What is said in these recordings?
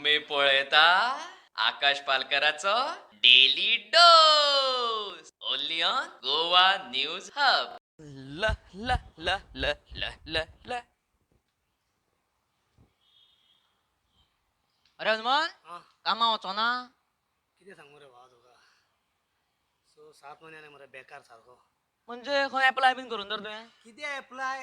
तुमी पळयता आकाश पालकराचो daily dose, only on Goa news hub. ल ल ल ल ल ल ल. अरे हनुमान, हा. कामा वचोना? कितें सांगू रे भावा तुका, 6-7 म्हयने मरे बेकार सारको. म्हणजे खंय एप्लाय बीन करून तर तुवें? कितें एप्लाय?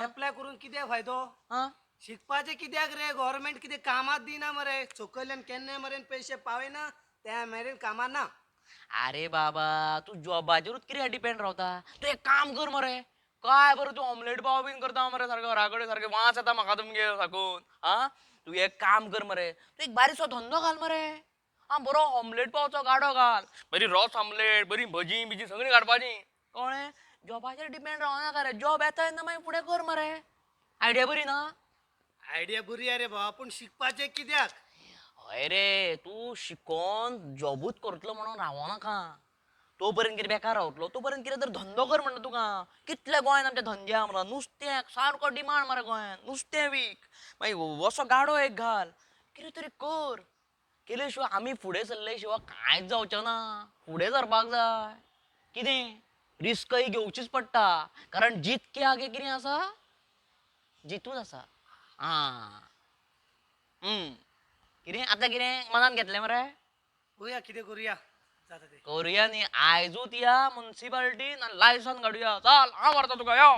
एप्लाय करून कितें फायदो? हा. शिकपाचें कित्याक रे? गव्हर्मेंट कितें कामात दिना मरे. सकयल्यान केन्ना मेरेन पयशे पावयना त्या मेरेन कामां ना. अरे बाबा, तूं जॉबाचेरूच कित्याक डिपेंड रावता? तूं एक काम कर मरे, काय बरं तूं ऑमलेट पाव बीन करता मरे सारको घरा कडेन, सारकें वास येता म्हाका तुमगे साकून. आ, तूं एक काम कर मरे, तूं एक बारीकसो धंदो घाल मरे. आ, बरो ऑमलेट पावचो गाडो घाल, बरी रोस ऑमलेट, बरी भजी बिजी सगळीं काडपाची, कळ्ळें? जॉबाचेर डिपेंड रावनाका रे. जॉब येता तेन्ना मागीर फुडें कर मरे. आयडिया बरी ना? आयडिया बरी रे भावा, पूण शिकपाचें कित्याक? हय रे, तूं शिकोन जॉबूच करतलो म्हणून रावनाका. तो पर्यंत कितें बेकार रावतलो, तो पर्यंत कितें तर धंदो कर म्हणटा तुका. कितले गोंयांत आमच्या धंदे आहा मरे. नुस्त्याक सारको डिमांड मरे गोंयांत, नुस्तें वीक, मागीर असो गाडो एक घाल, कितें तरी कर. केले शिवाय आमी फुडें सरले शिवाय कांयच जावचें ना. फुडें सरपाक जाय. कितें रिस्कय घेवचीच पडटा, कारण जितके आगे कितें आसा जितूच आसा. आं, कितें आतां कितें मनान घेतलें मरे? पळोवया कितें करुया जाता तें. करुया न्ही, आयजूच या मुन्सिपाल्टीन आनी लायसन काडुया. चल, हांव व्हरता तुका, यो.